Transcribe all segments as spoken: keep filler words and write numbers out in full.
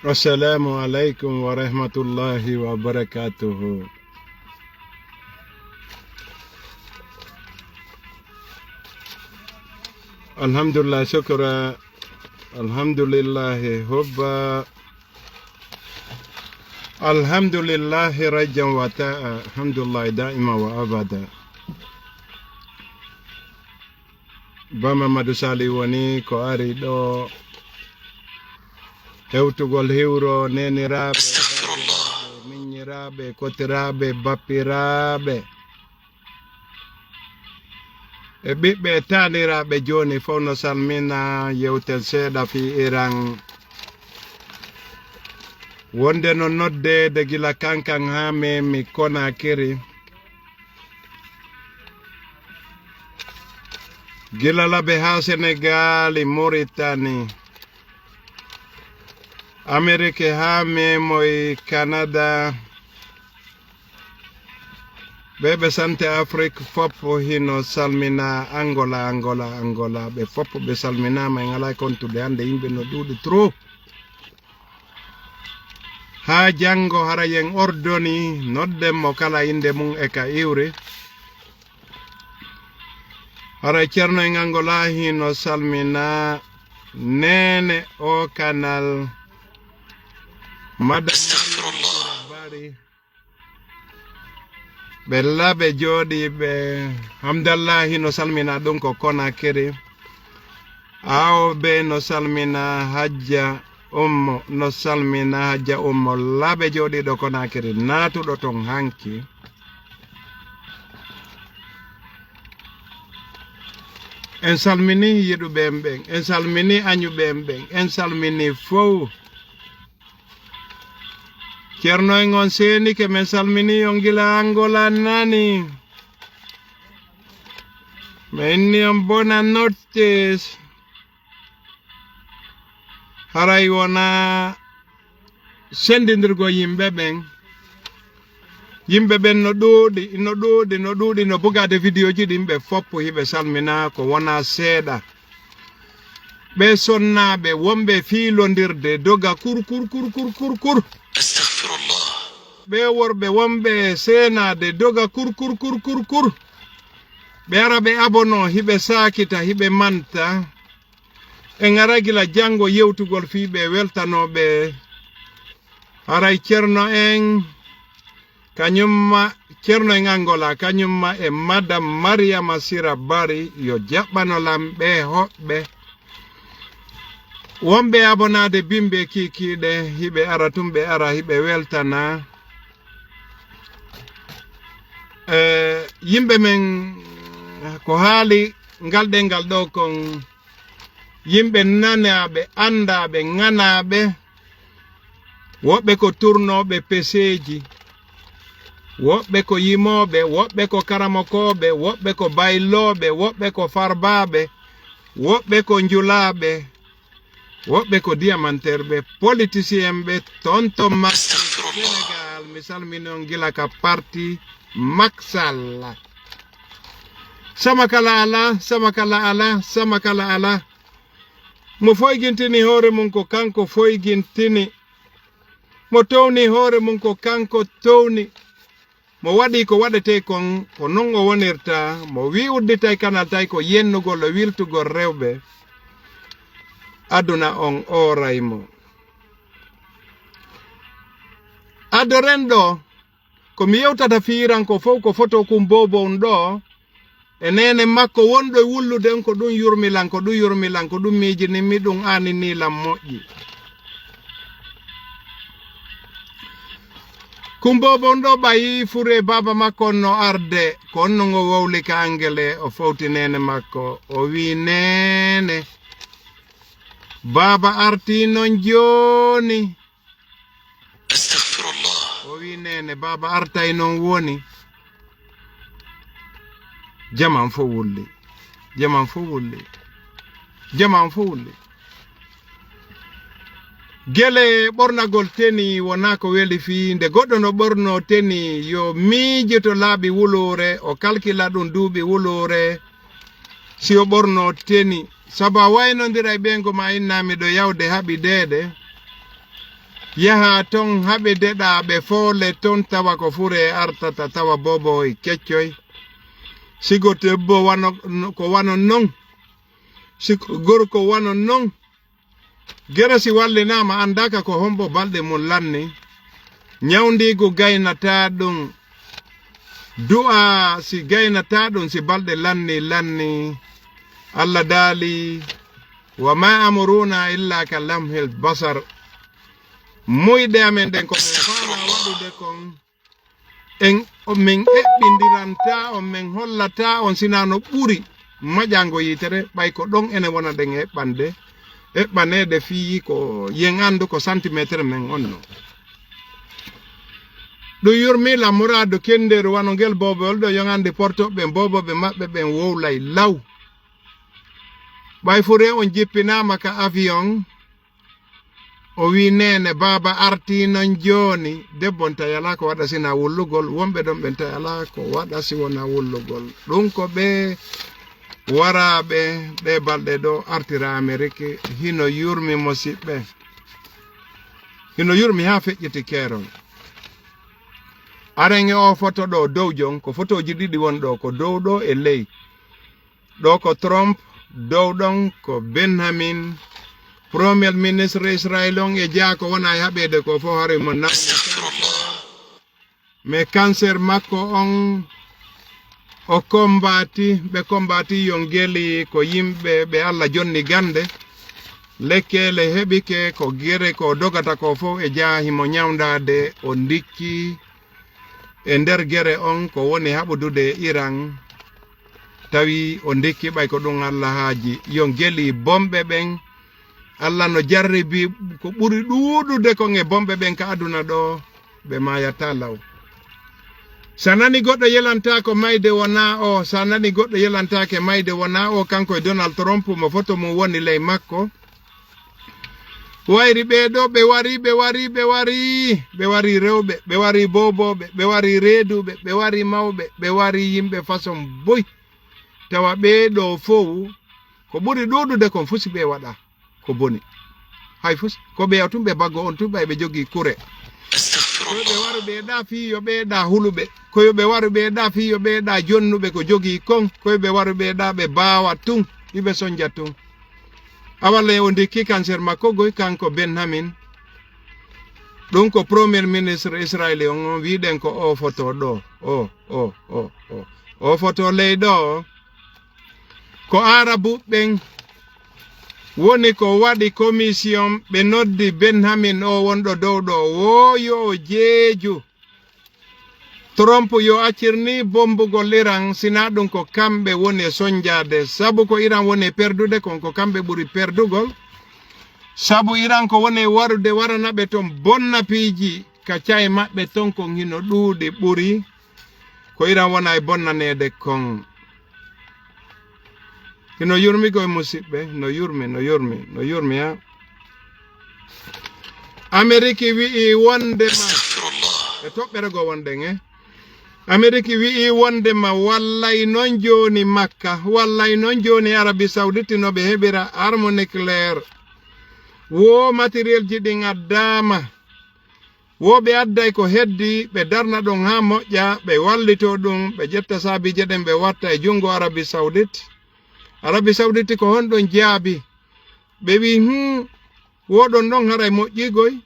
السلام عليكم ورحمة الله وبركاته. الحمد لله شكرا. الحمد لله حبا. الحمد لله رجا وتاء. الحمد لله دائما وأبدا. Ba Mamadou Sali woni ko ari ɗo hewtugol hiwro neniraaɓe, miññiraaɓe, kotiraaɓe, bappiraaɓe e ɓiɓɓe e taaniraaɓe. Jooni fof no salmina, yewten seeɗa fii Iran. Wonde no noddeede gila Kankan haa Memi Konakiri. Gila Labe haa Senegaali, Muritani, Amerik haa Memoy, Kanada. Ɓe ɓe Sante Afrik fop hino salmina. Angola, Angola, Angola, ɓe fop ɓe salminaama. En alaa kontude hannde, yimɓe no ɗuuɗi trop. Haa janngo hara yen ordoni nodden mo kala innde mum e ka iwri. Hara Ceerno en Angola hino salmina neene o kanal. Madame Bari. Ɓe Labe jooɗiiɓe. Hamdallahi no salmina ɗum ko Konakiri. Awo be no salmina Hajja Ummo, no salmina Hajja Ummo Labe jooɗiiɗo Konakiri, naatuɗo ton hanki. En salmini yiɗuɓe en ɓen, en salmini añuɓe en ɓen, en salmini fow. Ceerno en on seenike, men salmini on gila Angola nani. Men inni on bona notte. Haray wona sendindirgo yimɓe ɓen. Yimɓe ɓen no ɗuuɗi, no ɗuuɗi, no ɗuuɗi, no bugaade vidéo ji ɗin, ɓe foppo hiɓe salmina ko wona seeɗa. Ɓe sonnaaɓe wonɓe fiilondirde doga kur, kur, kur, kur, kur, kur. Astaghfirullah. Ɓe worɓe wonɓe seenaade doga kur, kur, kur, kur, kur. Ɓe ara ɓe abono, hiɓe saakita, hiɓe manta. En ara gila janngo yewtugol fii ɓe weltanooɓe. Haray Ceerno en, kañumma Ceerno en Angola, kañumma e Madame Mariama Sira Bari, yo jaɓɓano lan ɓe hoɓɓe. Wonɓe abonaade bimbe kiikiiɗe, hiɓe ara tun, ɓe ara, hiɓe weltana. Eh, yimɓe men, ko haali ngal ɗengal ɗo kon, yimɓe nanaaɓe, anndaaɓe, ŋanaaɓe, woɓɓe ko turnooɓe peseeji, woɓɓe ko yimooɓe, woɓɓe ko karamokooɓe, woɓɓe ko baylooɓe, woɓɓe ko farbaaɓe, woɓɓe ko njulaaɓe, woɓɓe ko diamanteerɓe, politisiyeenɓe, tonton Macky Sénégal, mi salmini on gila ka parti Macky Sall. Sama kala ala, sama kala ala, sama kala ala. Mo foygintini hoore mum ko kanko foygintini. Mo towni hoore mum ko kanko towni. Mo waɗi ko waɗetee kon, ko non o wonirta. Mo wi udditay kanal tay ko yennugol e wiltugol rewɓe. Aduna on ooray mo. Adoren ɗo, ko mi yewtata fii Iran ko fow ko foto kun bobo on ɗo. E neene makko wonɗo e wullude on, ko ɗum yurmi lan, ko ɗum yurmi lan, ko ɗum miijini mi, ɗum aanini lan moƴƴi. Kumbo bon ɗo ɓayi fure baaba makko on no arde, ko on no ngo wowli ka angele, o fowti neene makko, o wi, "Neene, baaba arti non jooni." Astaghfirullah. O wi, "Neene, baaba artay non woni." Jaman fo wulli. Jaman fo wulli. Jaman fo wulli. Gele ɓornagol teni wonaa ko weli fii. Nde goɗɗo no ɓorno teni, yo miijo to laaɓi wuluure, o kalkila ɗum duuɓi wuluure. Si o ɓorno teni, sabu a waynondira e ɓeyngu ma, inna miɗo yawde haɓi deede. Yaha ton, haɓe deɗa, ɓe foole ton, tawa ko fure artata, tawa boboy keccoy. Sigo debbo wano, ko wano non, sigo gorko wano non. Gere si wallinaama, anndaaka ko hombo balɗe mum lanni. Ñawndiigu gaynata ɗum. Du'a si gaynata ɗum, si balɗe lanni, lanni. Allah daali, "Wa ma amruna illa ka lamhil basar." Muyɗe amen ɗen ko ɓe faala waɗude kon. En, o, min eɓɓindiranta on, min hollata on, sinaa no ɓuri maƴango yiitere, ɓay ko ɗon enen wona ɗen eɓɓande, eɓɓaneede fii ko yen anndu ko santimeetere men onno. Ɗum yurmi la muraadu kendeeru wano ngel boobowol ɗo, yon anndi portooɓe ɓen, boobooɓe maɓɓe ɓen wowlay law. Ɓay fure on jippinaama ka avion, o wi, "Neene, baaba artii non jooni." Debbo on tawi alaa ko waɗa si na wullugol, wonɓe ɗon ɓen tawi alaa ko waɗa si wona wullugol. Ɗum ko ɓe waraaɓe ɗe balɗe ɗo artira Amerik, hino yurmi mosiɓɓe. Hino yurmi haa feƴƴiti keerol. Aren e o foto ɗo dow jon, ko fotooji ɗiɗi won ɗo, ko dow ɗo e ley. Ɗo ko Trump, dow ɗon ko Benjamin, Premier Ministre Israel on e jaa ko wona e haɓeede ko fof, haray mo naɓi. Mais cancer makko on, o kombati, ɓe kombati yo ngeli ko yimɓe ɓe Allah jonni gande. Lekkele heɓike ko gere ko dogata ko fof e jaa himo ñawndaade, o ndikki. E nder gere on ko woni haɓudude e Iran, tawi o ndikki ɓay ko ɗum Allah haaji. Yo ngeli bomɓe ɓen, Allah no jarribi ko ɓuri ɗuuɗude kon e bomɓe ɓen ka aduna ɗo, ɓe maayata law. Sa nani goɗɗo yelantaako mayde wonaa o, sa nani goɗɗo yelantaake mayde wonaa o, kanko e Donald Trump mo foto mum woni ley makko. Wayri ɓee ɗoo, ɓe wari, ɓe wari, ɓe wari, ɓe wari rewɓe, ɓe wari boobooɓe, ɓe wari reeduɓe, ɓe wari mawɓe, ɓe wari yimɓe façon boy. Tawa ɓee ɗoo fow, ko ɓuri ɗuuɗude kon fusi ɓe waɗa ko boni. Hay fusi, ko ɓe yaw tun ɓe baggo on tun ɓay ɓe jogii kure. Ko yo ɓe waru ɓe ɗaa fii yo ɓe ɗaa huluɓe. Ko yo ɓe waru ɓe ɗaa fii yo ɓe ɗaa jonnuɓe ko jogii kon. Ko yo ɓe waru ɓe ɗaa ɓe baawa tun, iɓe sonja tun. Awale o ndikki cancer makko goy, kanko Benjamin. Ɗum ko Premier Ministre Israel on, on wiɗen ko o foto ɗo. O, o, o, o. O foto ley ɗo. Ko Arabu ɓen woni ko waɗi commission, ɓe noddi Benjamin o wonɗo dow ɗo. Wo yo o jeeju. Trump yo accir ni bombugol Iran, sinaa ɗum ko kamɓe woni e sonjaade. Sabu ko Iran woni e perdude kon, ko kamɓe ɓuri perdugol. Sabu Iran ko woni e warude warana ɓe ton bonna piiji ka caye maɓɓe ton kon hino ɗuuɗi ɓuri ko Iran wona e bonnaneede kon. Hino yurmi koye musiɓɓe, no yurmi, no yurmi, no yurmi, ha. Ameriki wi'i wonde ma, e toɓɓere goo wonɗen, eh? Ameriki wi'i wonde ma wallay non jooni Makka, wallay non jooni Arabi Saudite no ɓe heɓira arme nucléaire. Wo matériel ji ɗin addaama. Wo ɓe adday ko heddi, ɓe darna ɗon haa moƴƴa, ɓe wallitoo ɗum, ɓe ƴetta saabiije ɗen, ɓe watta e junngo Arabi Saudite. Arabi Saudite ko honɗon jaabi? Ɓe wi'i, "Hmm, wo ɗon ɗon haray moƴƴigoy.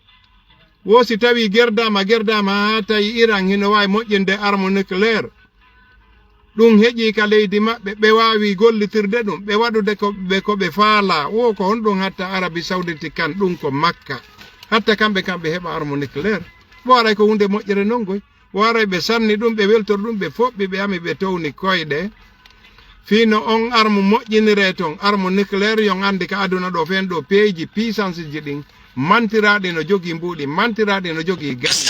Wo si tawii gerdaama, gerdaama haa tawi Iran hino waawi moƴƴinde arme nucléaire." Ɗum heƴii ka leydi maɓɓe, ɓe waawi gollitirde ɗum, ɓe waɗude ko ɓe, ko ɓe faalaa. Wo ko honɗum hatta Arabi Saudite kan, ɗum ko Makka. Hatta kamɓe, kamɓe heɓa arme nucléaire. Wo haray ko huunde moƴƴere non goy. Wo haray ɓe sanni ɗum, ɓe weltori ɗum, ɓe foɓɓi, ɓe ami, ɓe towni koyɗe. Fii no on arme moƴƴiniree ton, arme nucléaire, yon anndi ka aduna ɗo feen ɗo peeji puissance ji ɗin, mantiraaɗi no jogii mbuuɗi, mantiraaɗi no jogii gañi.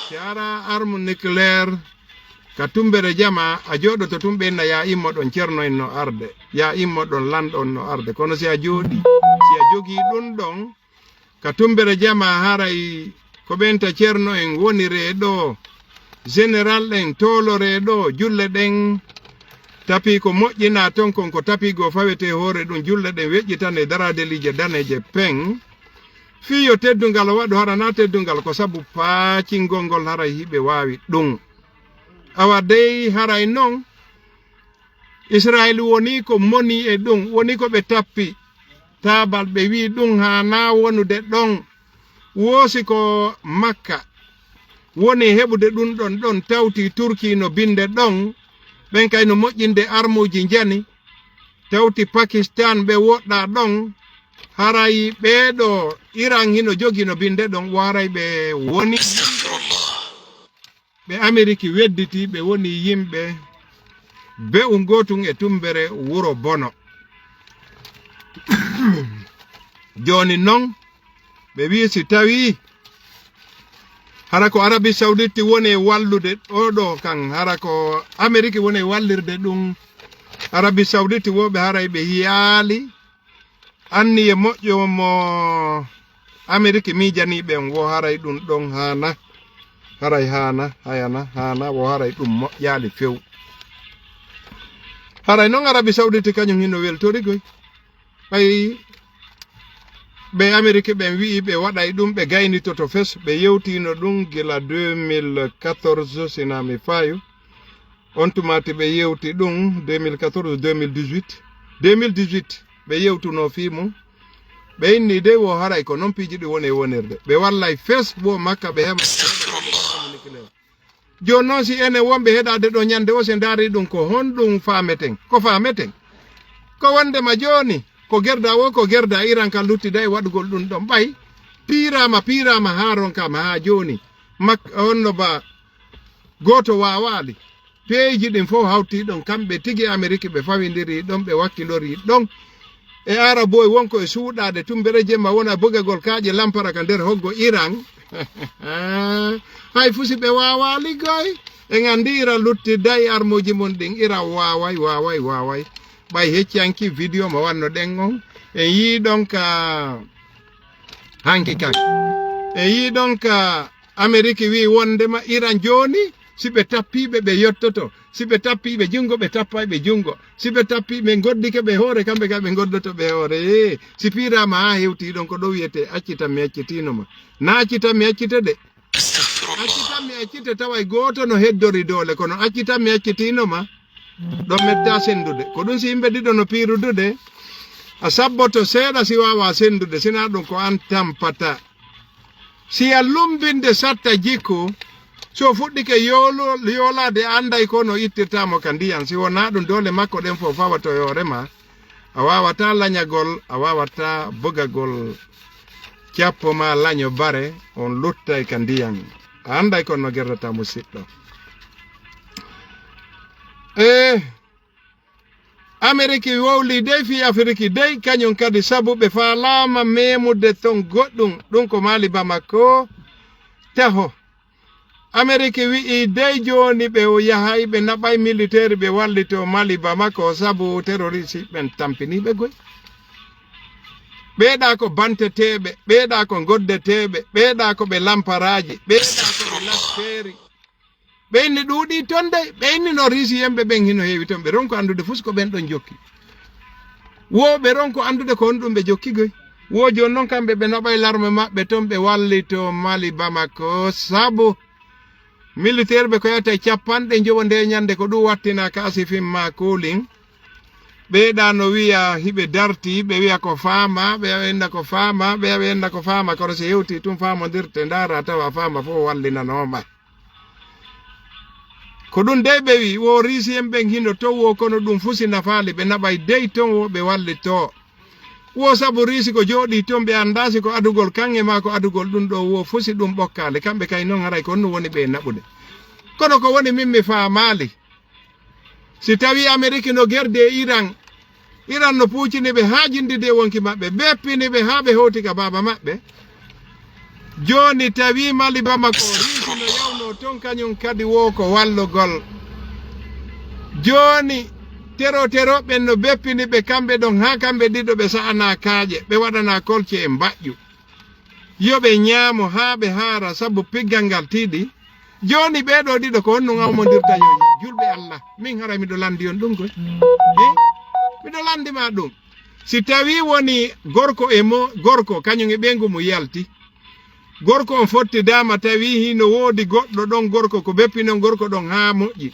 Si ara arme nucléaire, ka tumbere jama, a jooɗoto tun ɓe inna, "Yaa immo ɗon, Ceerno en no arde. Yaa immo ɗon, lanɗo on no arde." Kono si a jooɗii, si a jogii ɗun ɗon, ka tumbere jama haray ko ɓen ta Ceerno en woniree ɗo, général en tooloree ɗo, julle ɗen tapii ko moƴƴinaa ton kon, ko tapii goo fawetee hoore ɗun, julle ɗen weƴƴitanee daraadeliije daneeje pen. Fii yo teddungal o waɗu, hara naa teddungal, ko sabu paacingol ngol haray hiɓe waawi ɗum. Awa dey haray non, Israayil woni ko moni e ɗum, woni ko ɓe tappi taabal, ɓe wi'i ɗum haanaa wonude ɗon. Woosi ko Makka woni heɓude ɗum ɗon, ɗon tawti Turki no binde ɗon, ɓen kay no moƴƴinde armuuji njani, tawti Pakistan ɓe woɗɗa ɗon, haray ɓee ɗo Iran hino jogi no binde ɗon, wo haray ɓe woni. Ɓe Ameriki wedditi, ɓe woni yimɓe be'u gootun e tumbere wuro Bono. Jooni non, ɓe wi'i si tawii hara ko Arabi Saudite woni e wallude, oo ɗoo kan, hara ko Ameriki woni e wallirde ɗum Arabi Saudite, wo ɓe haray ɓe yiyaali anniye moƴƴo mo Ameriki miijanii ɓen, wo haray ɗum ɗon haana, haray haana, hayana, haana, wo haray ɗum moƴƴaali few. Haray non Arabi Saudite kañum hino weltori goy. Ɓay ɓe Ameriki ɓen wi'i ɓe waɗay ɗum, ɓe gaynitoto fes, ɓe yewtiino ɗum gila deux mille quatorze, si naa mi faayu. On tumaati ɓe yewti ɗum deux mille quatorze, deux mille dix-huit. Deux mille dix-huit, ɓe yewtuno fii mum. Ɓe inni dey wo haray ko non piiji ɗi woni e wonirde. Ɓe wallay fes wo Makka ɓe heɓa. Jooni non si enen wonɓe heɗaade ɗo ñande o, si ndaari ɗum, ko honɗum faameten? Ko faameten? Ko wondema jooni, ko gerda wo, ko gerda Iran kan luttida e waɗugol ɗum ɗon. Ɓay piiraama, piiraama haa ronkaama haa jooni. Mak-, honno ba gooto waawaali. Peeji ɗin fof hawti ɗon, kamɓe tigi Ameriki ɓe fawindiri ɗon, ɓe wakkilori ɗon. E Araboy wonko e suuɗaade tun, mbere jemma wona bugagol kaaƴe lampara ka nder hoggo Iran. Hay fusi ɓe waawaa liggoy. En anndi Iran lutti day armuuji mum ɗin. Iran waaway, waaway, waaway. Ɓay heccanki video mo wanno ɗen on. En yii ɗon ka hanki kan. En yii ɗon ka Ameriki wi'i wondema Iran jooni, si ɓe tappii ɓe, ɓe yottoto. Si ɓe tappii ɓe junngo, ɓe tappay ɓe junngo. Si ɓe tappii ɓe ngoddike ɓe hoore, kamɓe kay ɓe ngoddoto ɓe hoore. Ee, si piiraama haa hewtii ɗon, ko ɗo wiyetee accitan mi accitiino ma. Na accitan mi accite de. Accitan mi accite taway gooto no heddori doole, kono accitan mi accitiino ma. Ɗo mettaa senndude. Ko ɗum si yimɓe ɗiɗo no piirudude, a sabboto seeɗa si waawaa senndude, sinaa ɗum ko an tampata. Si a lummbinde satta jikku, so fuɗɗike yoolo-, yoolaade, a annday ko no ittirtaa mo ka ndiyan. Si wonaa ɗum, doole makko ɗen fof fawato e hoore ma. A waawataa lañagol, a waawataa bugagol cappo maa laño bare, on luttay ka ndiyan. A annday ko no gerdata musiɗɗo. Eh, Ameriki wowli dey fii Afiriki dey, kañum kadi sabu ɓe faalaama meemude ton goɗɗum, ɗum ko Mali Bamako taho. Ameriki wi'i dey jooni ɓe o yahay, ɓe naɓay militeeri, ɓe wallito Mali Bamako sabu terorisi ɓen tampinii ɓe goy. Ɓeeɗaa ko banteteeɓe, ɓeeɗaa ko ngoddeteeɓe, ɓeeɗaa ko ɓe lamparaaji, ɓeeɗaa ko ɓe lasfeeri. Ɓe inni ɗuuɗii ton dey, ɓe inni no Riisi yemɓe ɓen hino heewi ton, ɓe ronko anndude fus ko ɓen ɗon jokki. Wo ɓe ronko anndude ko honɗum ɓe jokki goy. Wo jooni non kamɓe ɓe naɓay larme maɓɓe ton, ɓe wallito Mali Bamako sabu militeer ɓe ko yata e capanɗe njowo nde ñande ko ɗum wattina ka asifin ma kuulin. Ɓeeɗaa no wi'a hiɓe darti, ɓe wi'a ko faama, ɓe wi'a enna ko faama, ɓe wi'a enna ko faama, kono si hewtii tun faamondirte ndaara tawa faama fof wallinanooma. Ko ɗum dey ɓe wi, wo Riisi en ɓen hino ton wo, kono ɗum fusi nafaali ɓe, naɓay dey ton wo ɓe wallitoo. Wo sabu Riisi ko jooɗii ton, ɓe anndaa si ko adugol kan e maa ko adugol ɗum ɗo, wo fusi ɗum ɓokkaali. Kamɓe kay non haray ko honno woni ɓe e naɓude. Kono ko woni min mi faamaali. Si tawii Ameriki no gerdi e Iran, Iran no puucini ɓe haa jinndidi e wonki maɓɓe, beppini ɓe haa ɓe hooti ka baaba maɓɓe. Jooni tawii Mali Bamako, Riisi no yawnoo ton, kañum kadi wo ko wallugol. Jooni tero tero ɓen no beppini ɓe kamɓe ɗon, haa kamɓe ɗiɗo ɓe sa'anaa kaaƴe, ɓe waɗanaa kolce e mbaƴƴu. Yo ɓe ñaamo haa ɓe haara, sabu piggal ngal tiiɗi. Jooni ɓee ɗoo ɗiɗo ko honɗum awmondirta yo julɓe Allah? Min haray miɗo lanndi on ɗum koy. Eh? Miɗo lanndi ma ɗum. Si tawi woni gorko e mo gorko kañum e ɓeyngu mum yalti, gorko on fotti dama tawi hino woodi goɗɗo ɗon gorko ko beppi non gorko ɗon haa moƴƴi.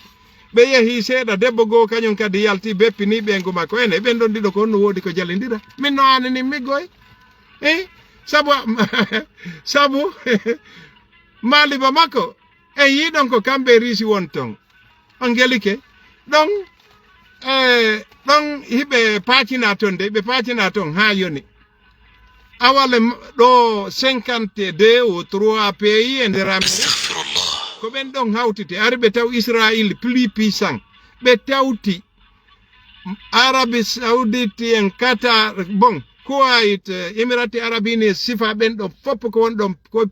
Ɓe yehi seeɗa, debbo goo kañum kadi yalti, beppi ni ɓeyngu makko. Ene ɓen ɗon ɗiɗo ko honno woodi ko jalindira? Min no aanini mi goy. Eh? Sabu, sabu maaliba makko, en yii ɗon ko kamɓe Riisi won ton. On gelike? Ɗon, eh, ɗon hiɓe paacina ton de, ɓe paacina ton haa yoni. Awale m-, ɗo cinquante-deux ou trois pays e nder Amérique. Ko ɓen ɗon hawtiti, ari ɓe taw Israël plus puissant. Ɓe tawti Arabie Saoudite en, Qatar, bon, Kuwait, eh, Émirats Arabes Unis, sifa ɓen ɗon fof ko won ɗon ko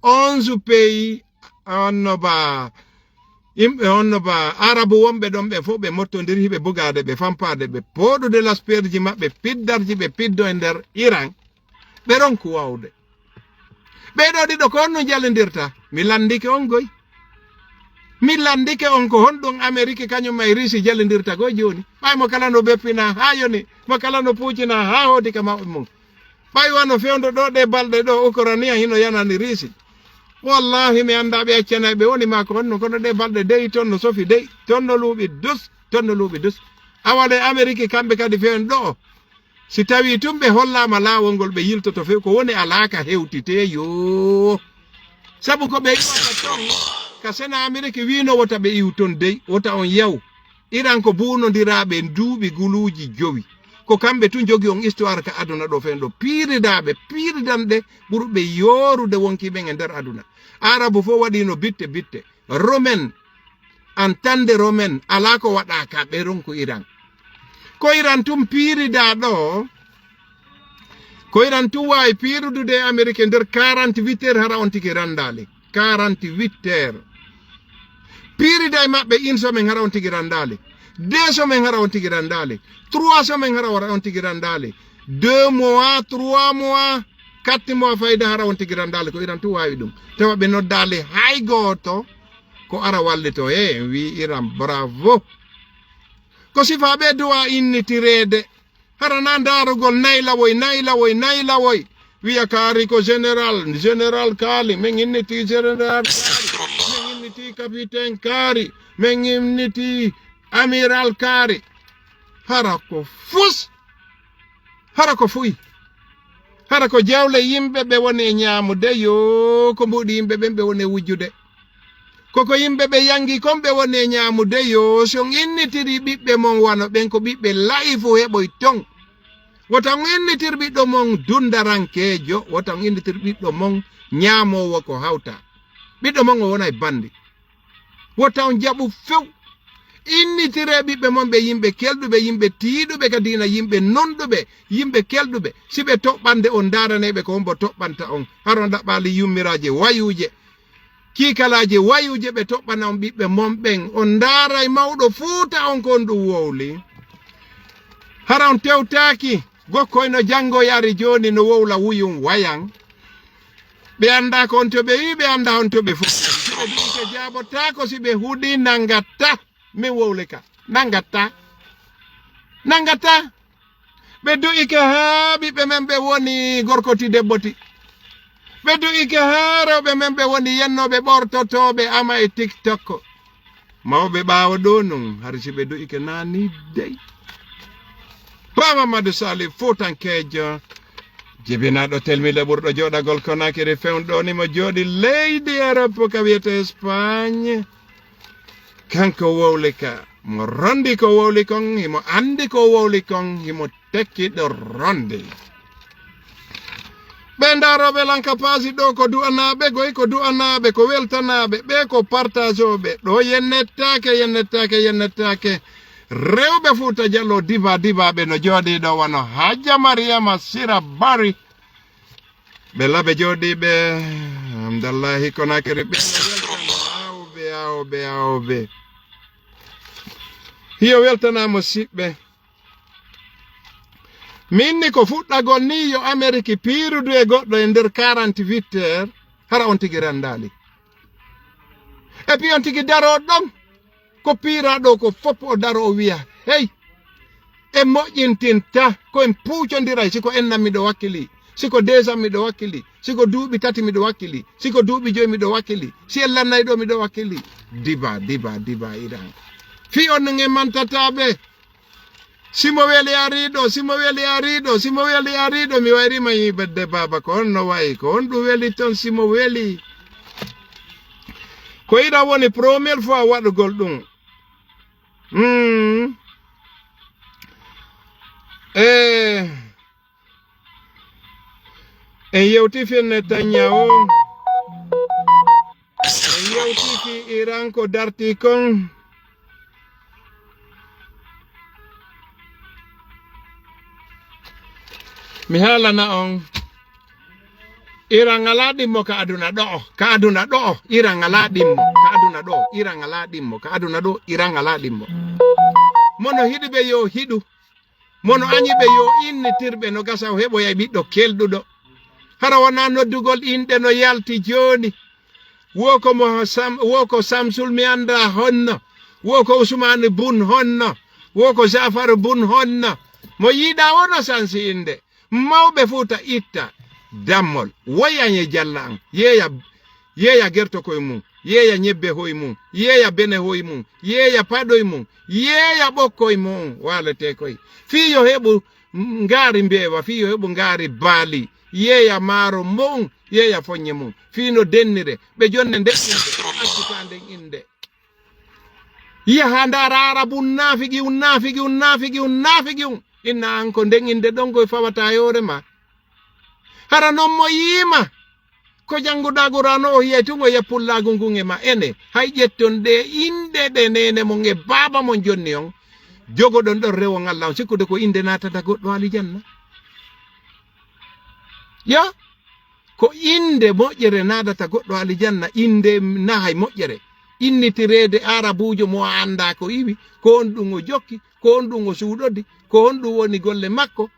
onze pays, onno ba, yimɓe onno ba, Arabu wonɓe ɗon ɓe fof ɓe mottondiri hiɓe bugaade, ɓe fampaade, ɓe pooɗude laspeerji maɓɓe, piddarji ɓe piddo e nder Iran. Ɓe ronku waawde. Ɓee ɗoo ɗiɗo ko honno njalindirta? Mi lanndike on goy. Mi lanndike on ko honɗum Ameriki kañum e Riisi jalindirta goy jooni. Ɓay mo kala no beppina haa yoni, mo kala no puucina haa hooti ka maɓɓe mum. Ɓay wano fewndo ɗoo ɗee balɗe ɗoo Ukraniya hino yanani Riisi. Wallahi mi anndaa ɓe accanay ɓe woni maa ko honno, kono ɗee balɗe dey ton no sofi dey, ton no luuɓi dus, ton no luuɓi dus. Awa ɗe Ameriki kamɓe kadi fewndo ɗoo. Si tawii tun ɓe hollaama laawol ngol ɓe yiltoto few, ko woni alaa ka hewtitee yoo. Sabu ko ɓe iwata ton, ka Sena Ameriki wiino wota ɓe iw ton dey, wota on yaw. Iran ko buunondiraaɓe duuɓi guluuji jowi. Ko kamɓe tun jogi on histoire ka aduna ɗoo fewndo. Piiridaaɓe, piiridanɗe ɓurɓe yoorude wonkii ɓen e nder aduna. Arabu fof waɗiino bitte, bitte. Romain, en tant que Romain, alaa ko waɗaaka ɓe ronku Iran. Ko Iran tun piiridaa ɗoo, ko Iran tun waawi piirudude e Amerike nder quarante-huit heures hara on tigi ranndaali. Quarante-huit heures. Piirida e maɓɓe une semaine hara on tigi ranndaali. Deux semaines hara on tigi ranndaali. Trois semaines hara on tigi ranndaali. Deux mois, trois mois, quatre mois fayda hara on tigi ranndaali ko Iran tun waawi ɗum. Tawa ɓe noddaali hay gooto. Ko ara wallito, he, en wii Iran, bravo. Ko sifaaɓe duwa innitireede. Hara na ndaarugol naylawoy, naylawoy, naylawoy. Wiya kaari ko général, général kaali, min inniti général kaari, min inniti capitaine kaari, min inniti amiral kaari. Hara ko fus. Hara ko fuy. Hara ko jawle yimɓe ɓe woni e ñaamude, yoo, ko mbuuɗi yimɓe ɓen ɓe woni e wujjude. Koko yimɓe ɓe yangi kon ɓe woni e ñaamude, yoo, si on innitiri ɓiɓɓe mon wano ɓen, ko ɓiɓɓe la'ifu heɓoy ton. Wota on innitir ɓiɗɗo mon dundarankeejo, wota on innitir ɓiɗɗo mon ñaamoowo ko hawta. Ɓiɗɗo mon o wonay bandi. Wota on jaɓu few. Innitiree ɓiɓɓe mon ɓe yimɓe kelɗuɓe, yimɓe tiiɗuɓe ka diina, yimɓe nunɗuɓe, yimɓe kelɗuɓe. Si ɓe toɓɓande on, ndaaraneeɓe ko hombo toɓɓanta on. Hara on ɗaɓɓaali yummiraaje wayuuje, kiikalaaje wayuuje ɓe toɓɓana on ɓiɓɓe mon ɓen. On ndaaray mawɗo Fuuta on ko on ɗum wowli. Hara on tewtaaki, gokkoy no janngoy ari jooni no wowla wuyum wayan. Ɓe anndaa ko on to ɓe wi'i, ɓe anndaa on to ɓe fof. Ɓe jaabotaako si ɓe huɗi nangatta. Min wowli ka. Nangatta. Nangatta. Ɓe du'ike haa ɓiɓɓe men ɓe woni gorkoti debboti. Ɓe du'ike haa rewɓe men ɓe woni yennooɓe ɓortotooɓe ama e TikTok. Mawɓe ɓaawo ɗoo nun, hari si ɓe du'ike naani dey. Paa Mamadu Sali Fuutankeejo, jibinaaɗo telmile ɓurɗo jooɗagol Konakiri fewndo ni mo jooɗi leydi Europe ka wiyete Espagne. Kanko wowli ka, mo rondi ko wowli kon, himo andi ko wowli kon, himo tekki ɗo rondi. Ɓe ndarooɓe lanka paasi ɗo ko du'anaaɓe goy, ko du'anaaɓe, ko weltanaaɓe, ɓe ko partagooɓe. Ɗo yennettaake, yennettaake, yennettaake. Rewɓe Fuuta Jallo diva, divaaɓe no jooɗii ɗo wano Hajja Mariama Sira Bari. Ɓe laɓe jooɗiiɓe, Hamdallahi Konakiri ɓe. Astagfirullah. Awɓe, awɓe, awɓe. Hiyo weltanaa mo siɓɓe. Min ni ko fuɗɗagol ni yo Ameriki piirudu e goɗɗo e nder quarante-huit heures, hara on tigi ranndaali. Et puis on tigi daroo ɗon, ko piiraa ɗo ko fof o daroo o wiya, hey, En moƴƴintinta, ko en puucondiray, si ko ennan miɗo wakkili, si ko deesan miɗo wakkili, si ko duuɓi tati miɗo wakkili, si ko duuɓi joyi miɗo wakkili, si en lannay ɗo miɗo wakkili. Diba, diba, diba, iran. Fii on en mantataa ɓe. Si mo weli ari ɗo, si mo weli ari ɗo, si mo weli ari ɗo, mi wayri ma yibedde baaba ko on no wayi, ko on ɗum weli ton si mo weli. Ko iran woni première fois waɗugol ɗum. Mm. Eh, en yewti fii Netanyahu. En yewti fii Iran ko darti kon. Mi haalana on. Iran alaa ɗimmo ka aduna ɗo'o, ka aduna ɗo'o, Iran alaa ɗimmo, ka aduna ɗo'o, Iran alaa ɗimmo, ka aduna ɗo'o, Iran alaa ɗimmo. Mo no hiɗi ɓe yo hiɗu, mo no añi ɓe yo innitir ɓe no gasa o heɓoyay ɓiɗɗo kelɗuɗo. Hara wonaa noddugol inɗe no yalti jooni. Wo ko mo Sam-, wo ko Samsul mi anndaa honno, wo ko Usmaani Bun honno, wo ko Jaafaru Bun honno. Mo yiɗaa wona sansi innde. Mawɓe Fuuta itta dammol. Woy an e jalla an. Yeeya, yeeya gertokoy mum. Yeeya ñebbe hoy mum. Yeeya bene hoy mum. Yeeya paɗoy mum. Yeeya ɓokkoy mum. Waaletee koy. Fii yo heɓu ngaari mbeewa. Fii yo heɓu ngaari baali. Yeeya maaro mum. Yeeya foññe mum. Fii no dennire. Ɓe jonne nde innde. Accitaa nden innde. Yaha ndaara Arabu un naafigi un, naafigi un, naafigi un, naafigi un. Inna an ko nden innde ɗon koy fawata e hoore ma. Hara non mo yiima ko jannguɗaa Qur'aanu o yiyay tun o yiya pullaagu ngun e ma ene. Hay ƴetton ɗe inɗe ɗe neene mon e baaba mon jonni on. Jogoɗon ɗon rewon Alla on sikkude ko innde naatata goɗɗo alijanna. Yo, ko innde moƴƴere naadata goɗɗo alijanna, innde nahay moƴƴere. Innitireede Arabuujo mo a anndaa ko iwi, ko honɗum o jokki, ko honɗum o suuɗodi, ko honɗum woni golle makko.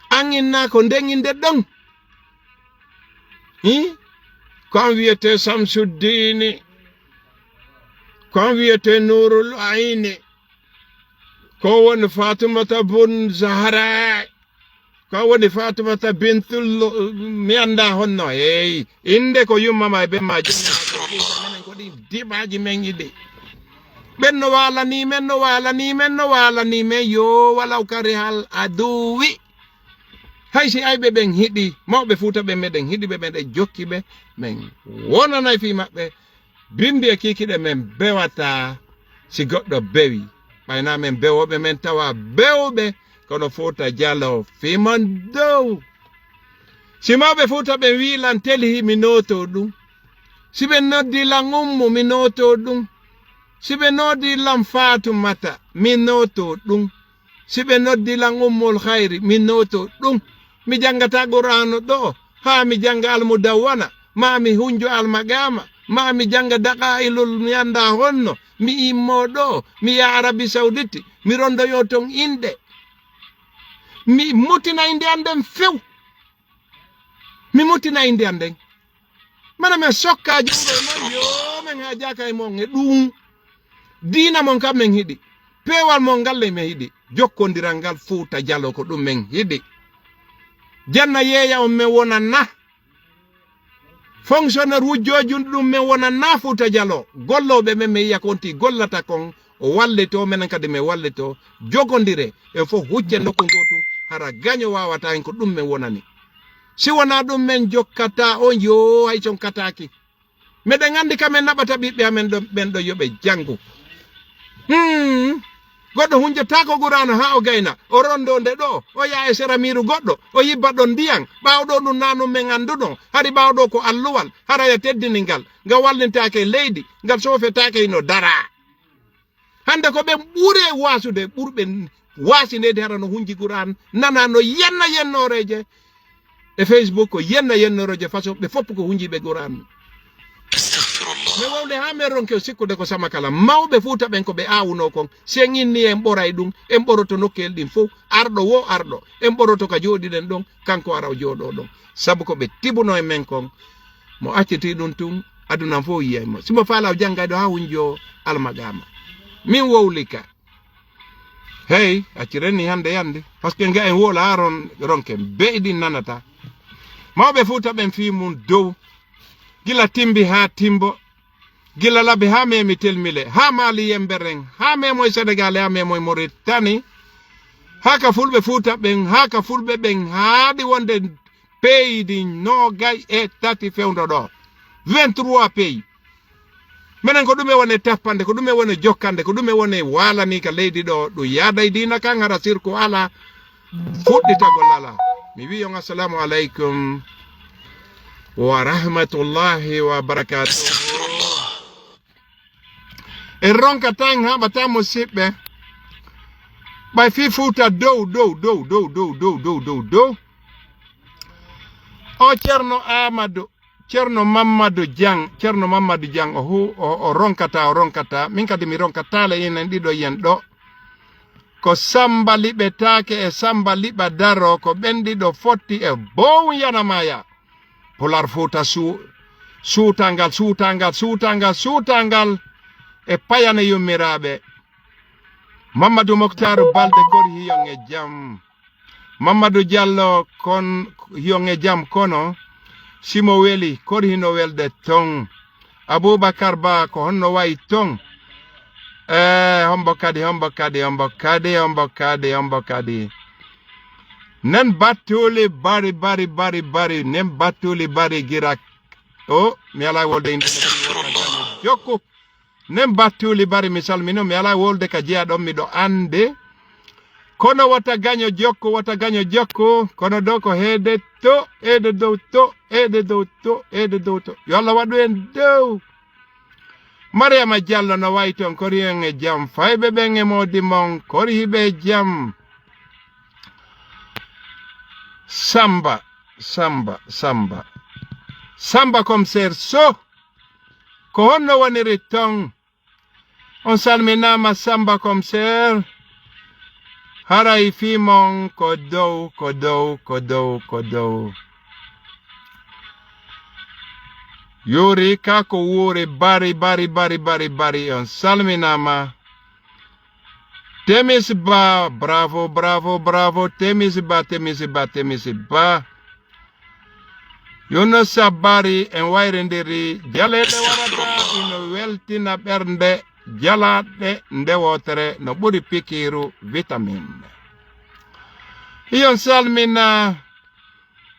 An inna ko nden innde ɗon. Hi? Ko an wiyetee Samsuddiini, ko an wiyetee Nuurul Ayni, ko woni Faatumata Bun Zahra. Ko woni Faatumata bintul, mi anndaa honno. Hey, innde ko yumma ma e ben ma jumma. Astagfirullah. Menen ko ɗin dibaaji men yiɗi. Ɓen no waalanii men, no waalanii men, no waalanii men. Yo walaw kari hal aduwi. Hay si ayɓe ɓen hiɗi, mawɓe Fuuta ɓen meɗen hiɗi ɓe, meɗen jokki ɓe, men wonanay fii maɓɓe. Bimbi e kiikiɗe men bewataa si goɗɗo bewi. Ɓay naa men bewooɓe men tawa bewɓe, kono Fuuta Jaloo fii mon dow. Si mawɓe Fuuta ɓen wi'i lan Telhi, mi nootoo ɗun. Si ɓe noddi lan Ummu, mi nootoo ɗun. Si ɓe noddi lan Faatumata, mi nootoo ɗun. Si ɓe noddi lan Ummul Khayri, mi nootoo ɗun. Mi janngataa Qur'aanu ɗoo, haa mi jannga Almudawwana, maa mi hunjo Almaqaama, maa mi jannga Daqaa'ilul mi anndaa honno, mi immoo ɗoo, mi yaha Arabi Sawditi, mi ronndoyoo ton innde. Mi mutina innde an nden few. Mi mutina innde an nden. Mana men sokka junngo e mon, yo men haajaaka e mon e ɗun. Diina mon kam men hiɗi. Peewal mon ngal le men hiɗi. Jokkondiral ngal Fuuta Jaloo ko ɗun men hiɗi. Janna yeeya on men wonana. Fonctionnaire wujjoojun ɗun men wonana Fuuta Jaloo. Gollooɓe men men yiya ko on tii gollata kon. O wallitoo, menen kadi men wallitoo. Jogondire, en fof huccen nokku ngootun, hara gaño waawataa hen, ko ɗun men wonani. Si wonaa ɗun, men jokkataa on, yo hay si on kataaki. Meɗen anndi ka men naɓata ɓiɓɓe amen ɗon, ɓen ɗon yo ɓe janngu. Hmm. Goɗɗo hunjotaako Qur'aana haa o gayna, o ronndoo nde ɗoo, o yaha e sera miiru goɗɗo, o yibba ɗon ndiyan. Ɓaawo ɗoo ɗun naa ɗun men anndunoo, hari ɓaawo ɗoo ko alluwal, hara ya teddini ngal, ngal wallintaake e leydi, ngal soofetaake hino daraa. Hannde ko ɓen ɓuri waasude, ɓurɓe waasineede hara no hunji Qur'aan, nana no yenna yennooreeje e Facebook, ko yenna yennooreeje façon ɓe fof ko hunjiiɓe Qur'aan. Astagfirullah. Mi wowle haa men ronke o sikkude ko sama kala. Mawɓe Fuuta ɓen ko ɓe aawunoo kon, si en inni en ɓoray ɗun, en ɓoroto nokkeel ɗin fof, arɗo wo arɗo, en ɓoroto ka jooɗiɗen ɗon, kanko ara o jooɗoo ɗon. Sabu ko ɓe tibunoo e men kon, mo accitii ɗun tun, aduna fof yiyay mo. Si mo faalaa o janngay ɗo haa hunjoo Almaqaama. Min wowli ka. Hey, acciren ni hande yande. Parce que nga en wola ron, ronken. Be idin nanata. Mawɓe Fuuta ɓen fii mun dow. Gila timbi haa timbo. Gila labi haa memi telmile. Haa maali yemberen. Haa memoy Senegal. Haa memoy Moritani. Haa ka fulɓe Fuuta ɓen. Haa ka fulɓe ɓen. Haa ɗi wonde peyi ɗin noogay e tati fewndo ɗo. Vingt-trois pays. Menen ko ɗume woni tappande, ko ɗume woni jokkande, ko ɗume woni waalani ka leydi ɗo, ɗum yaaday diina kan hara sirku ala, fuɗɗitagol ala. Mi wi on assalamu aleykum wa rahmatullahi wa barakatuh. Astagfirullah. E ronka tan haɓata musiɓɓe. Ɓay fi Fuuta dow, dow, dow, dow, dow, dow, dow, dow, dow. O Ceerno Aamadu, Ceerno Mammadu Jaŋ, Ceerno Mammadu Jaŋ, o hu-, o, o ronkata, o ronkata. Min kadi mi ronkata le enen ɗiɗo yen ɗo. Ko Samba Liɓetaake e Samba Liɓa Daro, ko ɓen ɗiɗo fotti e bow yanamaya. Pular Fuuta su-, suutangal, suutangal, suutangal, suutangal e payane yummiraaɓe. Mamadou Moctar Balde, kori hiyon e jam. Mamadou Diallo, kon hiyon e jam, kono simo weli, kori hino welde ton. Aboubacar Ba, ko honno wayi ton? Eh, hombo kadi, hombo kadi, hombo kadi, hombo kadi, hombo kadi. Nen battuli bari, bari, bari, bari, nen battuli bari girak. O, mi ala wolde internet. Jokku. Nen battuli bari mi salmino, mi ala wolde ka jeya ɗon miɗo ande. Kono wata gaño jokku, wata gaño jokku, kono dow ko heede to, heede dow to, heede dow to, heede dow to. Yo Allah waɗu en dow. Mariama Diallo no wayi ton, kori en e jam, fayɓe ɓen e moodi mon, kori hiɓe e jam. Samba, Samba, Samba. Samba Commissaire Sow, ko honno woniri ton? On salminaama Samba Commissaire. Haray fii mon ko dow, ko dow, ko dow, ko dow. Yuri ka ko wuuri bari, bari, bari, bari, bari. On salminaama. Temis Ba, bravo, bravo, bravo. Temis Ba, Temis Ba, Temis Ba. Yunusa Bari, en wayrindiri. Jaleeɗe warata, ino weltina ɓernde. Jalaaɗe nde wootere no ɓuri pikiiru vitamine. Hiyon salmina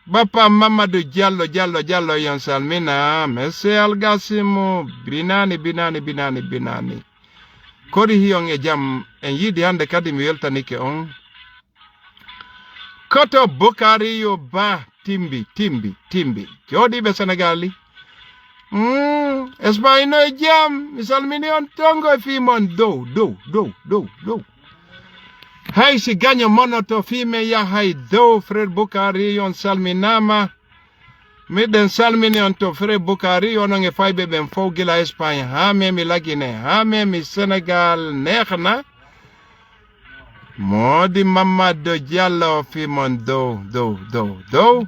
Bappa Mamadou Diallo, Diallo, Diallo, hiyon salmina. Monsieur Algasimu, binani, binani, binani, binani. Kori hiyon e jam, en yiidi hannde kadi mi weltanike on. Koto Bukariyu Ba, timbi, timbi, timbi. Jooɗiiɓe Senegaali. Mm, Espagne no e jam, mi salmini on tongo e fii mon dow, dow, dow, dow, dow. Hay si gaño monoto fii men yahay dow, frère Bukariyu on salminaama. Miɗen salmini on to Frère Bukari, onon e fayɓe ɓen fow gila Espagne, haa memi Lagine, haa memi Senegal, neexna. Moodi Mamadou Diallo fii mon dow, dow, dow, dow.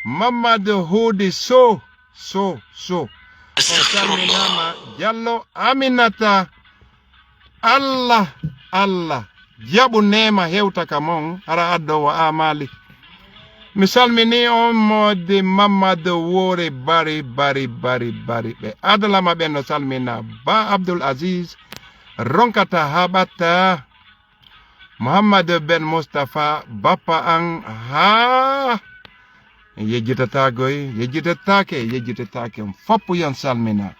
Mamadou Huudi Sow, Sow, Sow. On salminaama, Diallo Aminata. Allah, Allah, jaɓu neema hewta ka mon, hara addowo aamaali. Mi salmini on moodi Mamadou Wori bari, bari, bari, bari. Ɓe adalama ɓen no salmina Ba Abdoul Aziz, ronkata haa ɓatta. Mouhamadou Ben Moustapha, bappa an, haa. En yejjitatagoy, yejjitataake, yejjitataake. On foppu yon salmina.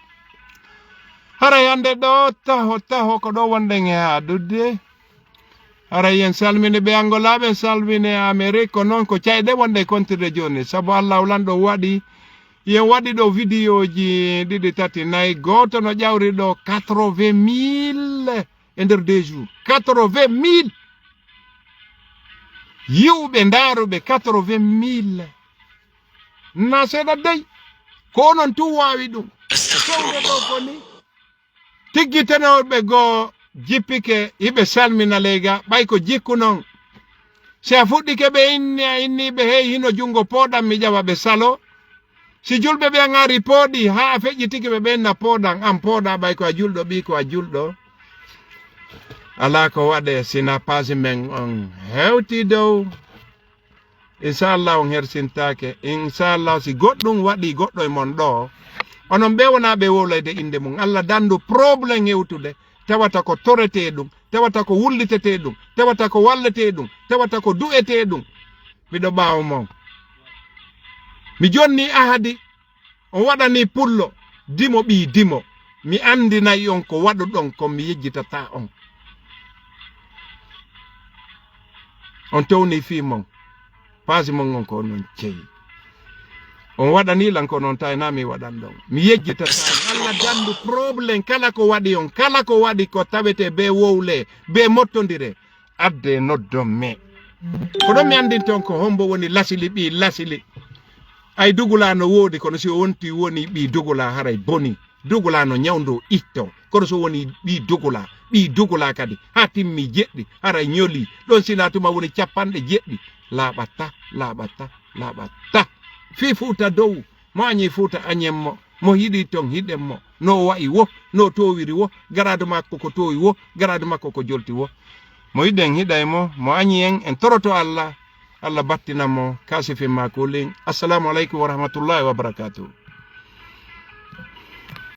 Haray hannde ɗo taho, taho ko ɗo wonɗen e haaɗude. Haray en salmini ɓe Angola, ɓe salmini Amérique, ko noon ko cayɗe wonɗe kontirde jooni. Sabu Allahu lanɗo waɗi, yen waɗi ɗo vidéoji ɗiɗi, tati, nayi, gooto no ƴawri ɗo quatre-vingt mille e nder deux jours. Quatre-vingt mille! Yi'uɓe, ndaaruɓe, quatre-vingt mille. Na seeɗa dey. Ko onon tun waawi ɗum. Astagfirullah. Fewde ɗo ko ni. Tiggitanooɓe goo jippike, hiɓe salmina leyga, ɓay ko jikku non. Si a fuɗɗike ɓe inni, a inni ɓe, hey, hino junngo pooɗan, mi ƴawa ɓe salo. Si julɓe ɓe ngari pooɗi, haa a feƴƴitike ɓe, ɓe inna pooɗan, an pooɗa, ɓay ko a julɗo, ɓii ko a julɗo. Alaa ko waɗee sina paasi men on hewti dow. Inchallah on hersintaake. Inchallah si goɗɗum waɗi goɗɗo e mon ɗo, onon ɓe wona ɓe wowlayde innde mum. Allah dandu problème hewtude, tawata ko toretee ɗum, tawata ko wullitetee ɗum, tawata ko walletee ɗum, tawata ko du'etee ɗum. Miɗo ɓaawo mon. Mi jonni ahadi. On waɗani pullo, dimo ɓii dimo. Mi anndinay on ko waɗuɗon kon, mi yejjitataa on. On towni fii mon, paasi mon on ko onon ceyi. On waɗani lan ko non tayna mi waɗan ɗon. Mi yejjitataa on. Allah dandu problème kala ko waɗi on, kala ko waɗi ko tawete be wowle, be mottondire. Adde noddon me. Ko ɗon mi anndinta on ko hombo woni Lasili ɓii Lasili. Ay dugula no woodi, kono si o wonti woni ɓii dugula haray boni. Dugula no ñawndo itto. Kono so woni ɓii dugula, ɓii dugula kadi, haa timmi jeɗɗi, haray ñoli. Ɗon sina tuma woni capanɗe jeɗɗi. Laaɓatta, laaɓatta, laaɓatta. Fii Fuuta dow, mo añi Fuuta añen mo, mo hiɗi ton hiɗen mo. No o wa'i wo, no o towiri wo, garaadu makko ko towi wo, garaadu makko ko jolti wo. Mo yiɗen hiɗay mo, mo añi en, en toroto Allah, Allah battina mo, kaasifin ma kulin. Assalamu aleykum wa rahmatullahi wa barakatuh.